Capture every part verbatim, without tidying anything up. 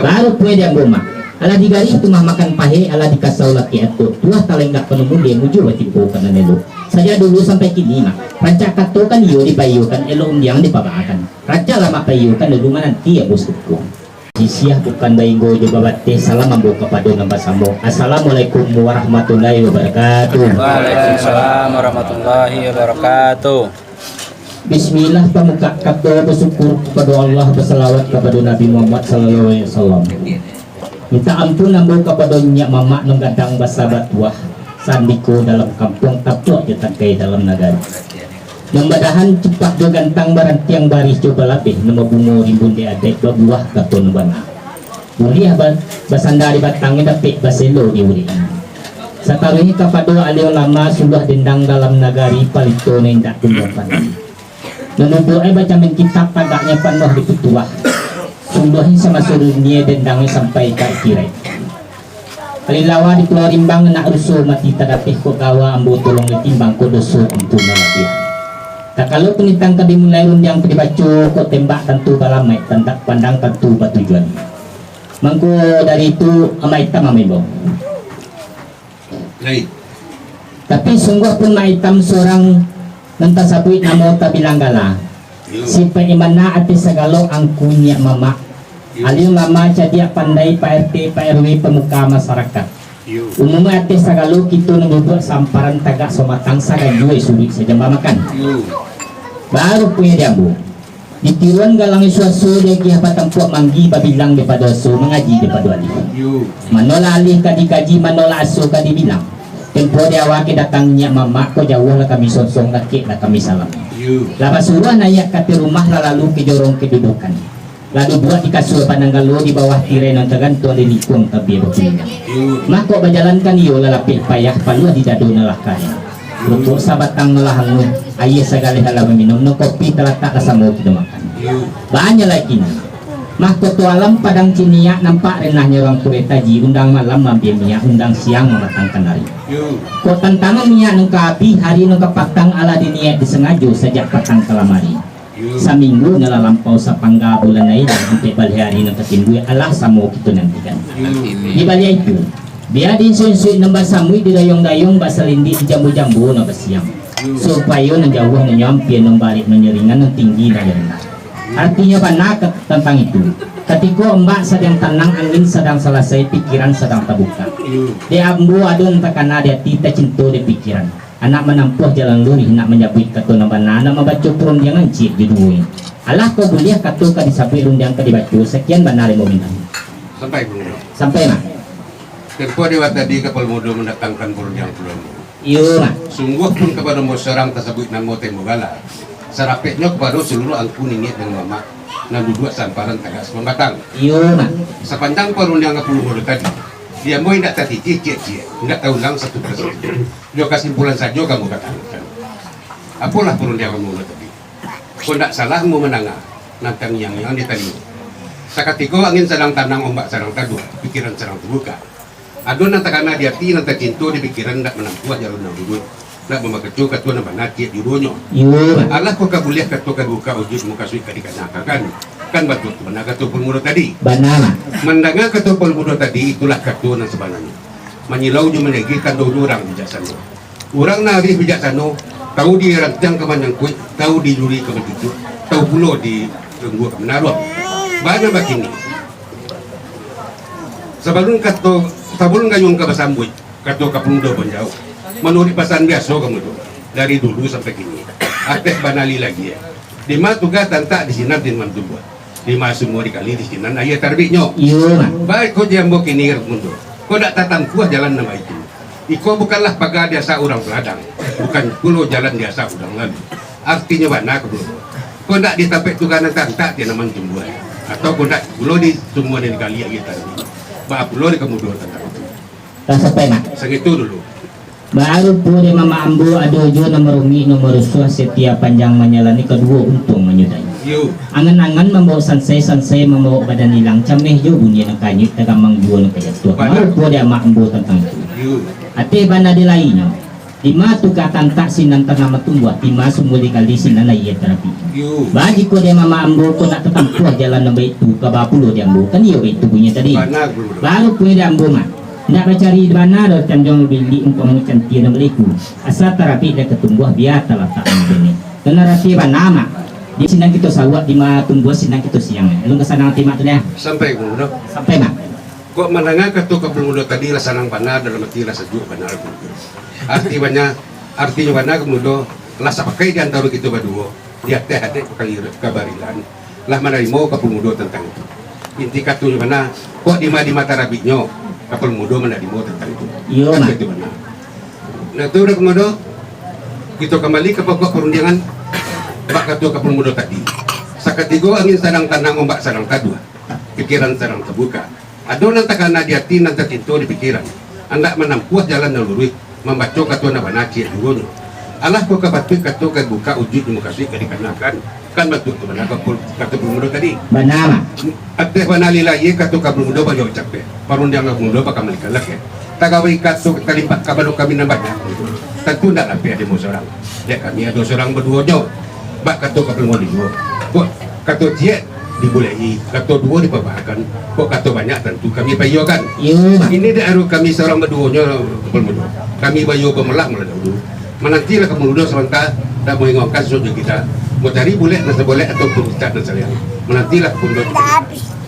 Baru puai di ambo, Mak. Alah digarih tumah makan pahek, alah dikasau lakek ato. Tuah talenggak panu mulie, mujua batimpo ka nan elok. Sajak dulu sampai kini, Mak, rancak kato kan iyo dipaiyokan, elok undiang dipabaakan. Rancak lah, Mak, paiyokan, lalu mananti ambo sakukuang. Sisiah bukan bainggo jo babateh, salam ambo kapado nan basamo. Assalamualaikum warahmatullahi wabarakatuh. Waalaikumsalam warahmatullahi wabarakatuh. Bismillah, pamuka kato basyukur kapado Allah, basalawat kapado Nabi Muhammad sallallahu alaihi wasallam. Mintak ampun ambo kapado niniak mamak nan gadang basa batuah, sandiko dalam kampuang, tapuak jo tangkai dalam nagari. Nan badahan cupak jo gantang, barantiang barih jo balabeh, nan babungo rimbun di adaik, babuah kato nan bana. Buliah ba-, basanda di batangnyo, dapek baselo di urek. Sataruihnyo kapado alim ulama, suluah dendang dalam nagari, palito nan indak tumbuah paneh. Nan duduak e bacamin kitab, tagaknyo panuah di pituah. Suluahnyo samaso dunia, dendangnyo sampai ka akiraik. Kalilawa di Pulau Rimbang, anak ruso mati tadapeh, kok gawa ambo tolong ditimbang, kok doso ampun nan labiah. Takalo kunitang ka dimulai, rundiang ka dibaco, kok tembak tantu balamaik, tantak pandang tantu batujuan. Mangko dari itu, Amak Itam ambo imbau. Lain. Tapi sungguah pun Mak Itam surang nan tasabuik namo, tabilang gala. Yo. Sipaik nan bana ateh sagalo angku niniak mamak. Yo. Alim ulama, cadiak pandai, Pak R T, Pak R W, pamuka masarakat. Yo. Umumnyo ateh sagalo kito nan duduak samparan, tagak samatang, saganjua suruik sajamba makan. Yo. Baru punya di ambo. Ditiruan galang suaso, diagiah batampuak manggi, babilang daripado aso, mangaji daripado alih. Yo. Manolah alih ka dikaji, manolah aso ka dibilang. Tempo di awal ka datang niniak mamak, kok jauah lah kami sonsong, dakek lah kami salam. Yo. Lah basuruah naiak ka ateh rumah, lah lalu ka jorong kadudukan. Lah duduak di kasua pananggalo, di bawah tirai nan tagantuang, di lingkuang tabia bakuningan. Yo. Mako bajalan kan iyo lah lapeh payah, paluah di dado nan lah kareh. Rupuk sabatang nan lah anguih, aia sagaleh alah baminum, nan kopi talatak lah samo kito makan. Yo. Banyak lai kini. Mahkoto alam Padang Ciniak, nampak renahnyo urang kureh taji, undang malam maambiak minyak, undang siang mamatangkan ari. Yo. Kok tantangan minyak nan ka abih, hari nan ka patang, alah diniaik disangajo sajak patang kalamari. Yo. Saminggu nan lah lampau, sapangga bulan Ramadan, ampek baleh ari nan tatimbua, alah samo kito nantikan. Yo. Di baliak itu, bia diinsuik-insuik nan basamuik, didayuang-dayuang basalindik, dijambu-jambu nan basiang. Yo. Supayo nan jauah nan nyo ampia, nan barek nan nyo ringan, nan tinggi nan nyo randah. Artinyo bana ka-, tantang itu. Katiko ombak sadang tanang, angin sadang salasai, pikiran sadang tabuka. Yo. Dek ambo ado nan takana di ati, tacinto di pikiran. Anak manampuah jalan luruih, nak manyabuik kato nan bana, nak mambaco parundiangan ciek jo duonyo. Alah kok buliah kato ka disabuik, rundiang ka dibaco, sakian bana dek ambo mintak. Sampai, Bang. Sampai, Mak. Tempo di awal tadi, Kapalo Mudo mandatangkan parundiangan pulo. Iyo, Mak. Sungguah pun kapado ambo surang tasabuik namo, tembo gala. Sarapeknyo kapado saluruah angku niniak dan mamak nan duduak samparan tagak sapambatang. Iyo, Mak. Sapanjang parundiangan Kapalo Mudo tadi, di ambo indak tatitih ciek-ciek, indak taulang satu persatu. Jo kasimpulan sajo ka ambo katakan. Apolah parundiangan ambo tadi? Kok ndak salah ambo mandanga, nan tangiang-ngiang di talingo. Sakatiko angin sadang tanang, ombak sadang taduah, pikiran sadang tabuka. Ado nan takana di ati, nan tacinto di pikiran, ndak manampuah jalan nan luruih, ndak mambakaco kato nan bana ciek jo duonyo. Iyo, Mak. Alah kok ka buliah kato ka dibuka, ujuik mukasuik ka dikanakan. Kan batua tu bana kato Kapalo Mudo tadi. Bana, Mak. Mandanga kato Kapalo Mudo tadi, itulah kato nan sabananyo. Manyilau jo managih kan dahulu urang bijaksano. Urang nan arih bijaksano, tahu di rantiang ka manyangkuik, tahu di duri ka mancucuk, tahu pulo di lenggu ka manaruang. Bana bakini. Sabalun kato, sabalun gayuang ka basambuik, kato Kapalo Mudo manjawab. Manuruik pasan biaso ka Mudo, dari dulu sampai kini. Ateh banali lagi, ya. Dima tuga tantak di sinan tanaman tumbuah. Dima sumua dikali di sinan aia tarbiknyo. Iyo, Mak. Baik, ko di ambo kini, Kapalo Mudo. Ko ndak tatampuah jalan nan baitu. Iko bukanlah paga diasak urang baladang, bukan pulo jalan diasak urang lalu. Artinyo bana, Kapalo Mudo. Ko ndak di tampek tuga nan tantak tanaman tumbuah, atau ko ndak pulo di sumua nan dikali aia tarbik. Baa pulo di Kapalo Mudo tantang itu? Lah sampai, Mak. Sangitu dulu. Barupo dek mamak ambo, ado juo nan marumik, nan marusuah, satiok panjang manjalani kaduo untuang manyudahi. Yo. Angan-angan mambaok sansai, sansai mambaok badan ilang, cameh jo bunyi nan kanyuik, tagamang juo nan kajatuah. Bana. Barupo dek mamak ambo tantang itu. Yo. Ateh bana di lainyo. Dima tugah tantak sinan tanah batumbuah, dima sumua digali sinan aia tarabik. Yo. Baa jikok di mamak ambo ko nak tatampuah jalan nan baitu, ka baa pulo di ambo, kan iyo baitu bunyi tadi. Bana, Guru. Baru punyo di ambo, Mak. Ndak bacari di bana doh tanjuang bilik umpamo cantia nan baliku. Asa tarabik dan tatumbuah bia talatak nan bini. Nan arati bana, Mak. Di sinan kito sauak, dima tumbuah sinan kito siang. Alun ka sanang ati Mak tu, dah. Sampai, Guru, doh. Sampai, Mak. Kok mandanga kato Kapalo Mudo tadi lah sanang bana, dalam ati lah sajuak bana, Guru. Arti bana, artinyo bana, Kapalo Mudo, lah sapakai di antaro kito baduo, di ateh adaik pakali-, kabarilan, lah manarimo Kapalo Mudo tantang itu. Inti katonyo bana, kok dima-dima tarabiknyo, Kapalo Mudo manarimo tantang itu. Iyo, Mak. Kan itu bana. Nah, tu dah Kapalo Mudo, kito kambali ka pokok parundiangan, bak kato Kapalo Mudo tadi. Sakatigo angin sadang tanang, ombak sadang taduah, pikiran sadang tabuka. Ado nan takana di ati, nan tacinto di pikiran. Andak manampuah jalan nan luruih, mambaco kato nan bana ciek juo nyo. Alah ko ka batuih kato ka dibuka, ujuik jo mukasuik ka dikanakan. Kan batuih tu bana kato Kapalo Mudo tadi. Bana, Mak. Ateh bana lilaie kato Kapalo Mudo bayo capek. Parundiangan Kapalo Mudo bakambalikan lah, keh. Tagawi kato talimpah kabalo kami nan banyak. Tantu ndak lapeh dek ambo surang. Dek kami ado surang baduo nyo. Bak kato Kapalo Mudo juo. Kok kato ciek dibuleki, kato duo dipabaakan, kok kato banyak tantu kami paiyokan. Iyo, Mak. Ini dek aru kami surang baduo nyo, Kapalo Mudo. Kami bayo bamalah malah dahulu. Manantilah Kapalo Mudo sabanta, dak mau ingokan sudah kita. Mau cari bulek nan sabolek ataupun kita nan saliang. Manantilah Kapalo Mudo.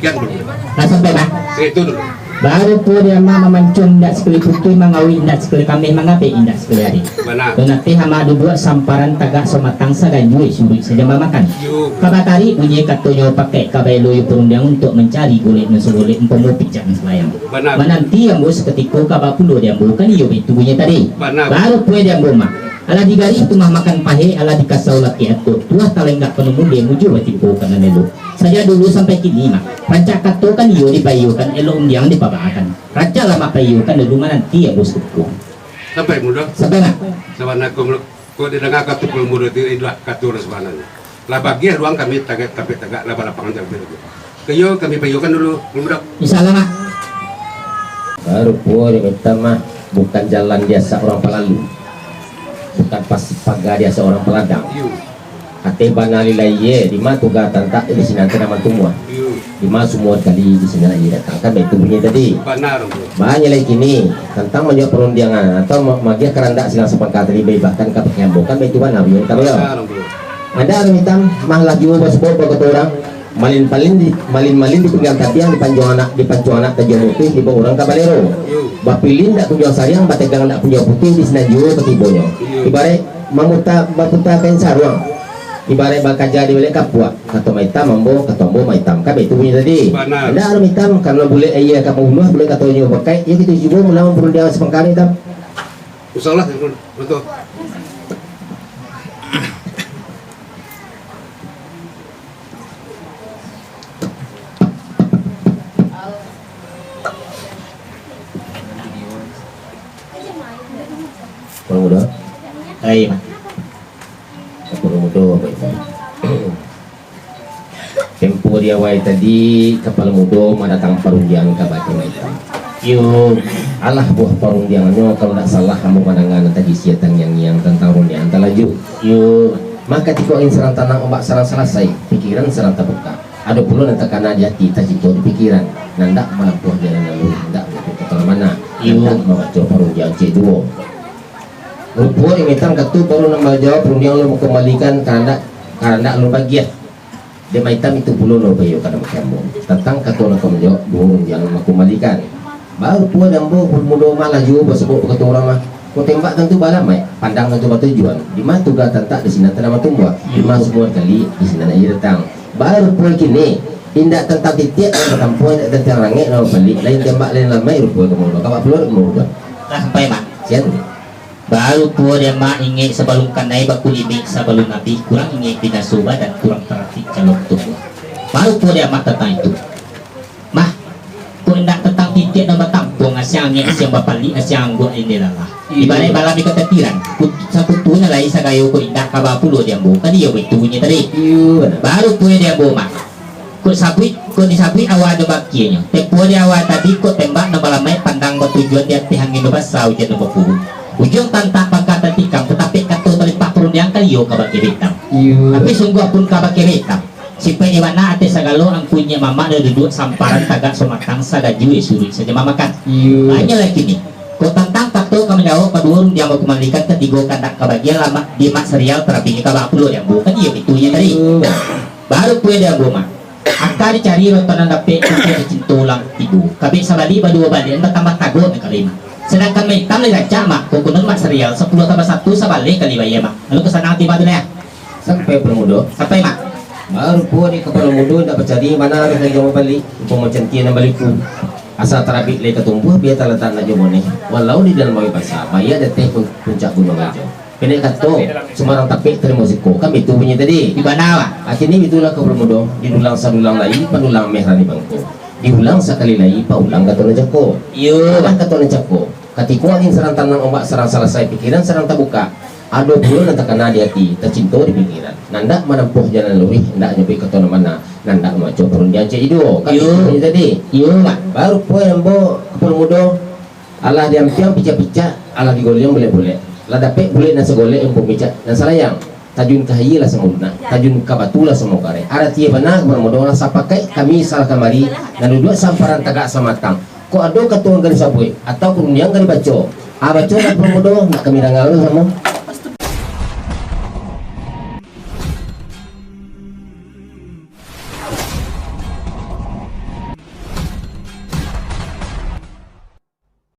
Kian dulu. Nah, sampai, Mak. Itu dulu. Baru pulo di amak mamancung indak sakali putuih, mangawik indak sakali kameh, mangapek indak sakali ari. Bana. Donateh amak duduak samparan tagak samatang saganjua suruik sajan bamakan. Yo. Ka batarik bunyi katonyo pakai ka baelo yo parundiang untuak mancari golek nan sagolek umpamo pijak nan salayang. Bana. Mananti ambo sakatiko ka bapulo di ambo kan iyo baitu bunyi tadi. Bana. Baru pulo di ambo mak. Alah digarih tumah makan pahek, alah dikasau laki atok, tuah talenggak panumun di mujua batibo ka nan elok. Sajak dulu sampai kini, Mak, rancak kato kan iyo dipaiyokan, elok undiang dipabaakan. Rancak lah Mak paiyokan dulu, mananti ambo sakukuah. Sampai mudo. Sampai, Mak. Sabana ko, ko didanga kato Kapalo Mudo tu, itulah kato nan sabananyo. Lah bagiah ruang kami tagak, tapi tagak lah balapangan jaleh tu. Kayo kami paiyokan dulu, Kapalo Mudo. Insya Allah, Mak. Baru pulo di mita mah, bukan jalan diasak urang palalu. Bukan pas paga diasak urang paladang. Iyo. Ateh bana lilaie, dima tugah tantak, di sinan tanah mantumbuah. Iyo. Dima sumua kali, di sinan aia datang. Kan baitu bunyi tadi. Bana, Bro. Banyak lai kini, tantang manjawab parundiangan, atau ma-, magiah karandak silang sapangka tadi, baibahkan ka pakai ambo. Kan baitu bana bunyi tadi, yo. Bana, Bro. Ada urang itam, mah lah juo basabok bakato urang, malin-palin di, malin-malin di pinggang tabiang, dipancuang anak, dipancuang anak tajua mutuih, dibawa urang ka balero. Yo. Bapilin dak kunjuang sariang, bategang dak kunjuang putuih, di sinan juo tatibonyo. Iyo. Ibaraik mamuta, baputa kain saruang. Ibaraik bakaja di baliak kapuak. Kato maitam ambo, kato ambo maitam. Kan baitu bunyi tadi. Bana. Ndak urang itam, karano bulek aia ka mambunuah, bulek katonyo bakaik, iyo kito juo mulawan parundiangan sapangka itam. Insya Allah, betul. Kapalo Mudo. Hai, Mak. Kapalo Mudo, Bapak Ibu. Tempo di awal tadi, Kapalo Mudo mandatang parundiangan ka Batam Itam. Yo. Alah buah parundiangannyo, kalau ndak salah, ambo mandanga nan tadi sia tangiang-ngiang tantang rundiangan talajuik. Yo. Maka tiko angin sarang tanang, ombak sarang salasai, pikiran sarang tabuka. Ado pulo nan takana di ati, tacinto di pikiran, nan ndak manampuah jalan lalu, ndak mangaku ka talamana, Iyo. ndak mambaco parundiangan ciek juo. Rupo di maitam kato baru nan manjawab parundiangan lo makumbalikan, karandak, karandak lo bagiah. Di maitam itu pulo lo bayo ka nan bakambang. Tantang kato nan ka manjawab duo rundiangan makumbalikan. Baru pulo di ambo, Kapalo Mudo mah lah juo basabok bakato urang mah. Ko tembak tantu baalamaik, pandang tantu batujuan. Dima tugah tantak di sinan tanah batumbuah. Dima sumua kali di sinan aia datang. Baru pulo kini, indak tantang titiak nan batampuah, indak tantang rangek nan bapalik, lain tembak lain alamaik rupo Kapalo Mudo. Ka baa pulo Kapalo Mudo? Lah sampai, Mak. Sian. Baru pulo di amak ingek sabalun kanai, bakulimek sabalun abih, kurang ingek binaso badan, kurang taratik calon tubuah. Baru pulo di amak tantang itu. Mah, kok indak tantang titiak nan batampuang, asiang angek, asiang bapalik, asiang angguak, ende lalah. Iyo. Ibaraik balam di katatiran, kut-, sakutu nan lai sagayo kok indak ka baa pulo di ambo, kan iyo baitu bunyi tadi. Iyo, bana. Baru pulo di ambo, Mak. Kok sabuik, kok disabuik awa ado bakianyo. Tempo di awa tadi kok tembak nan balamaik pandang batujuan di ateh angin nan basa ujan nan bapuru. Ujuang tantak pangka Ikam, tatapek kato talimpah parundiang kaliyo ka bakeh hitam. Iyo. Tapi sungguah pun ka bakeh hitam. Sipaik ibana ateh sagalo angku inyiak mamak nan duduak samparan tagak samatang sagajuik suruik saja mamakan. Iyo. Tanyolah kini. Kok tantang kato ka manjawab kaduo rundiang bakumalikan katigo kandak ka bagian lamak di Mak Sarial tarabih ka bapuluah ribu kan iyo bitunyo tadi. Iyo. Baru kue di ambo, Mak. Aka dicari roton nan dapek, kue dicinto ulang tibo. Kabek sabali baduo baliak, batambah tago nan kalima. Sadangkan maitam lai rancak, Mak. Kokonon Mak Sarial, sapuluah tambah satu sabaleh kali bayia, Mak. Lalu ka sanang tiba tu, nah. Sampai Kapalo Mudo. Sampai, Mak. Baru puo di Kapalo Mudo, indak bacari, mana harus lagi jauah balik. Umpamo cantia nan baliku. Asa tarabik lai ka tumbuah, bia talatak nak jo boneh. Walau di dalam bawai basa, baiak di ateh pun-, puncak gunuang ijo. Pendek kato, sumarang tapek tarimo siko. Kan bitu bunyi tadi. Di bana, Mak. Akhirnyo bitulah Kapalo Mudo, didulang sadulang lai, padulang ameh rani bangko. Diulang sakali lai, paulang kato nan cako. Iyo. Alah kato nan cako. Katiko angin sarang tanam, ombak sarang salasai, pikiran sarang tabukak, ado pulo nan takana di ati, tacinto di pikiran. Nan ndak manampuah jalan luruih, ndak nyabuik kato nan bana, nan ndak mambaco parundiang ciek iduo. Kan Iyo. Itu bunyi tadi. Iyo, Mak. Baru puo ambo Kapalo Mudo, alah diampiang picak-picak, alah digoliang bulek-bulek. Lah dapek bulek nan sagolek, ambo picak nan salayang. Tajun ka aia lah samo lunak, tajun ka batu lah samo kareh. Aratinyo bana, Kapalo Mudo, lah sapakaik kami salah kamari, nan duduak samparan tagak samatang. Kok ado kato nan ka disabuik, atau parundiang ka dibaco? Ah, baco lah, Kapalo Mudo, nak kami danga dulu samo.